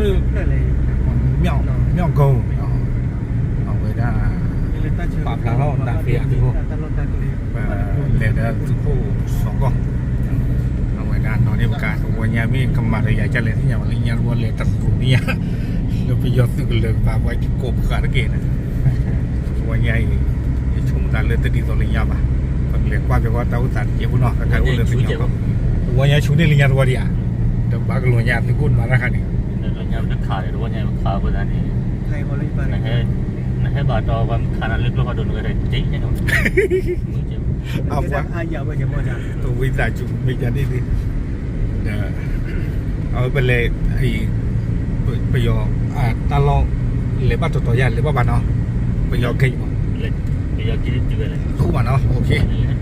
မၠီၣ်ကိၣ်, အဝဲဒၣ် ပာ်ဖျါထီၣ်တၢ်သ့အသုးခိၣ်, ပလဲၤဒီးသုးခိၣ်စီၤကီၢ်, အဝဲဒၣ်နီၢ်ဒ့ၣ်ပကး တဝီညါမ့ၢ်ကမၤဒီးယၤကလဲၣ်သ့ၣ်ညါဘၣ် လၢညါတဝီလဲၤတရူးန့ၣ်ယါ, လၢပယီၤသုးကလၢၤကပၤပှၤကိးပဃာ်တက့ၢ်န့ၣ်, တဝီညါအံၤ ယဆိကမိၣ်သးလၢတဒ်သိးလၢညါဘၣ်, ပကလဲၤကွၢ်က့ၤဃီတၢ်အိၣ်သးတစဲးဖိနီၤ ကတၢၢ်အိၣ်လၢပယီၤ, တဝီညါဆူန့ၢ်လၢညါတဝီဒံးဧါ, ဒီးဘၣ်ကလီၤညါသုးခိၣ်မၤတၢ်ခါန့ၣ် ခါန့ၣ်, နဟဲဘၣ်တီပှၤမုၢ်ခါနၤလၢကျိဖးဒိၣ်နဝဲဒၣ်ကဲ, အပှၤ, ပဝံသးစူၤမ့ၢ်ယၤန့ၣ်, ဒီး အဝဲပလဲၤ ပယီၤ တၢ်လီၢ် လဲၤဘၣ်တီၤတီၤယါ လဲၤဘၣ်ဘၣ်နီၤ, ပယီၤကဲ, တအိၣ်ဘၣ်နီ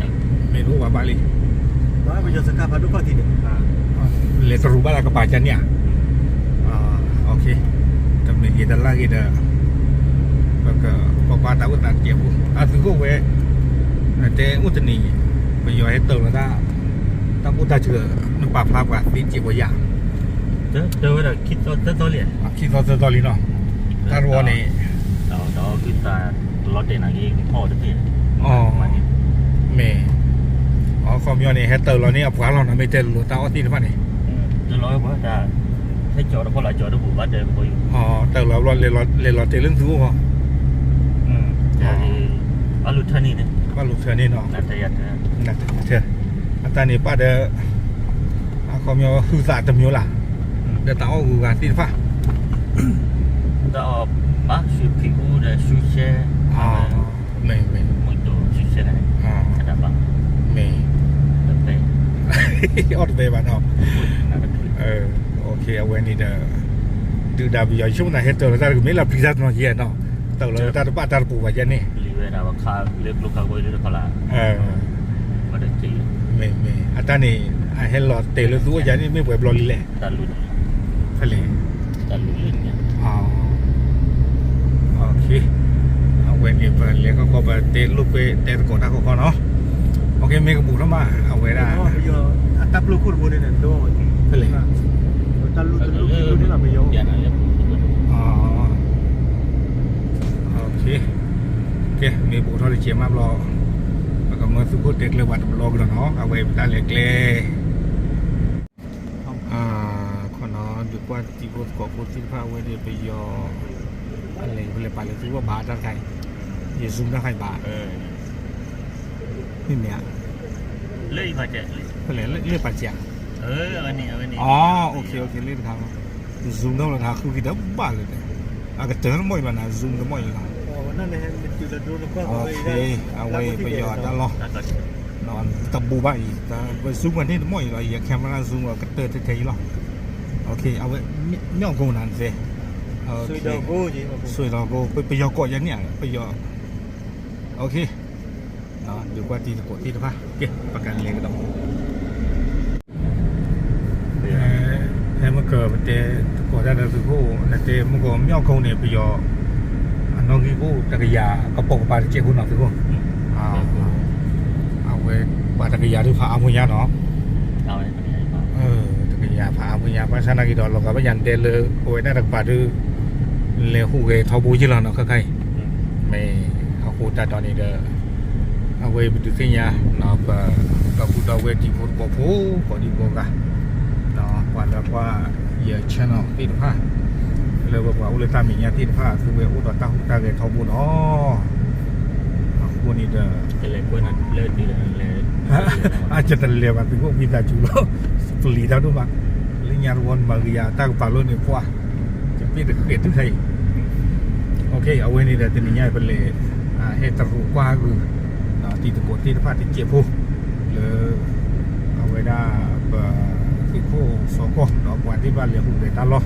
ၤ, မ့ၢ်တအိၣ်ဘၣ်ဘၣ်လံ, လဲၤတရူးဘၣ်လၢကပၤကန့ၣ်ဧါ, တမ့ၢ်ဂ့ၤတလၢ်ဂ့ၤဒီး ပကကွၢ်ကွၢ်တၢ်အိၣ်သးတစဲးဖိ အသုးခိၣ်ဝဲ, နတဲအိၣ်တနံၤ ပယီၤဟဲတၢၤလီၤတၢ် တၢ်ဘူၣ်တၢ်စၢၤ နပာ်ဖျါပှၤသ့စဲးပှၤယါ, တၢၤဝဲဒၣ်ခံသီသၢသီလံ, ခံသီသၢသီလံနီၤ, တၢ်တဝီန့ၣ် လီၤတဲာ်နၤက့ၤဖီၣ်တသ့, မ့ၢ်, အခီပညီန့ၣ် ဟဲတၢၤလီၤန့ၣ် အပှၤလီၤနီၤ မ့ၢ်တဲလိာ်တၢ်အီၣ်သ့ၣ်တဖၣ်န့ၣ်, တၢၤလီၤဘၣ်တၢ်လီၤတဲာ်လၢသုအိၣ်ဃီ, ဘၣ်လိာ်ထၢန့ၣ်, ဘၣ်လိာ်ထၢန့ၣ်နီၤ, အတၢ်န့ၣ်ပာ်ဒီး အခီပညီဟုသးတမံၤလၢ်, ဒီးတၢ်အီၣ်ဂုၤဂၤသ့ၣ်တဖၣ်, တၢ်အီၣ်ဘၣ်ဆူဖံးအူဒီးဆူရှဲ, မ့ၢ်, မ့ၢ်, မ့ၢ်, အီၣ်တပဲဘၣ်နီၤ, အဝဲန့ၣ်ဒီး ဒုၣ်ဒါပယီၤဆိကမိၣ်သးဟဲတၢၤလီၤတၢ်တကမ့ၢ်လၢပျံၤတၢ်တနီၤယဲနီၤ, တၢၤလီၤတၢ်တဘၣ်တၢ်တပူၤဘၣ်ယဲန့ၣ်, မ့ၢ်မ့ၢ်, အတၢ်န့ၣ် အဟဲလီၤတဲာ်လၢသုအိၣ်ယါန့ၣ် မ့ၢ်ပှဲၤဘျီလံလဲၣ်, ဖဲလဲၣ်, အဝဲန့ၣ်ပလဲၤခီခီပတဲလိာ်ကွဲတဲသကိးတၢ်ခီခီနီၤ, မ့ၢ်ကဘူးထီၣ်မး အဝဲဒၣ် တၢ်ပျိခိၣ်တဘိန့ၣ်, ဖဲလဲၣ်, ကဲ မ့ၢ်ဘူးထီၣ်တစဲးမးဘျီ, ပကမၢသုးခိၣ်တဲကျဲပှၤတဘျီကဒီးနီၤ အဝဲပတၢ်လဲၤကျဲ ခီနီၤ ဒုးကွၢ်တံၤဖိသကိးဖိသ့ၣ်တဖၣ်အဝဲန့ၣ်ပယီၤ, အလဲၤပလဲၤပာ်လၢသုးခိၣ်ဘၣ်တၢ်တခါအံၤ, ယ zoom တၢ်ခါအံၤဘၣ်, မ့ၢ်မ့ၢ်ဧါ, ဖဲလဲၣ်လၢပာ်စၢ်, အ, လၢတခါလီၤ, zoom ဒီးလၢတခါဃုက့ၤဒီးဘၣ်လၢၤ, အကတၢၢ်တမီၢ်အံၤလီၤနၤ zoom တမီၢ်အံၤလီၤ, အဝဲပယီၤတၢ်လီၢ် တဘူးဘၣ်အံၤ, ပ zoom ပှၤန့ၣ်တမီၢ်အံၤလီၤ, ယ camera zoom အကတၢၢ်ထဲထဲအံၤလီၤ, အဝဲ မ့ၢ်အီၣ်ကိးနၤနသ့, ဆွေတော်ကို, ပယီၤကိးယၤန့ၣ်, ပယီၤ, ဒုးကွၢ်တံၤသကိးသ့ၣ်တဖၣ်, ကဲ ပကလဲၤကဒီး ဖဲမ့ၢ်ကပတဲသကိးတၢ်ဒီးသုးခိၣ် နတဲမ့ၢ်ကီးမ့ၢ်အီၣ်ကိးန့ၣ် ပယီၤ အနီၣ်ဂံၢ်အိၣ်တကယၤကပိာ်ကပၤတစဲးဖိနီၤသုးခိၣ်, အဝဲပှၤတကယၤဒုးဖးအါဖိညါနီၤ, တကယၤဖးအါဖိညါ ဘၣ်ဆၣ်နာ်က့ဒီး လီၤဂာ်ဘၣ်ယၤတဲလၢ ပဝဲဒၣ်တကပၤဒုး လဲၤဟူးဂဲၤထီဘိယ့ၢ်လီၤနီၤ ခဲခါအံၤ, မ့ၢ်အဃိတၢ်ဒီးန့ၣ်ဒီး အဝဲပဒုးသ့ၣ်ညါ ပဒီပုၢ်ဒီဝဲၢ်တံၤဖိသကိးဖိ ကိးဒံကိးဂၤ ပှၤလၢကွၢ်ယ channel သ့ၣ်တဖၣ် လၢပပှၤအိၣ်လၢတၢ်မဲာ်ညါသ့ၣ်တဖၣ် သုဝဲအိၣ်ဒီးတၢ်ဟူးတၢ်ဂဲၤထီဘိနီၤ, အဃိန့ၣ်ဒီး အကတလဲၤဘၣ်သုးခိၣ်ဝံသးစူၤလီၤ, ပျံၤတၢ်ဒိၣ်မး, လၢညါတဝီနမၤဂ့ၤယၤတၢ်ကပၤလီၤန့ၣ်ပှၤ ကပ့ၢ်တဃဲးတုၤခဲအံၤ, အဝဲန့ၣ်ဒီးတနံၤညါအံၤပလဲၤ ဟဲတရူးကွၢ်ဂုာ် တံၤသကိးသ့ၣ်တဖၣ်တစဲးဖိ လၢ အဝဲဒၣ် ပသုးခိၣ်စီၤကီၢ် ဒီးပှၤသ့ၣ်တဖၣ်လဲၤဟူးဂဲၤတၢ်လီၢ်,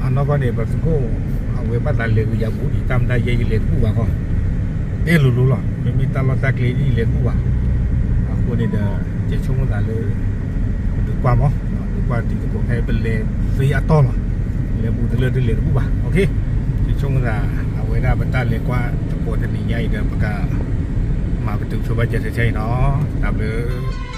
အနီၢ်ကီၢ်န့ၣ် ပသုးခိၣ် အဝဲဘၣ်သးလဲၤဂုာ်ယၤဘူးဒံး တၢ်မတၤယဲယလဲၤတဘူၣ်ဘၣ်ဃီ တဲလိၤလိၤလီၤ မ့မ့ၢ်တၢ်လီၢ်တၢ်ကျဲဒ်ယလဲၤတဘူၣ်ဘၣ်, အဃိန့ၣ်ဒီး ယဆိကမိၣ်သးလၢ ပဒုးကွၢ်မး ဒုးကွၢ်တံၤသကိးဖဲပလဲၤသ့အတီၢ်လီၤ, လဲၤဘူးတလၢတလဲၤတဘူၣ်ဘၣ်, ယဆိကမိၣ်သး အဝဲဒၣ်ပတၢ်လဲၤကွၢ်သကိးတနံၤညါအံၤဒီး ပက မၤပတုာ်ဆိဘၣ်စၢၤထဲထဲအံၤနီၤ, တၢ်ဘျုး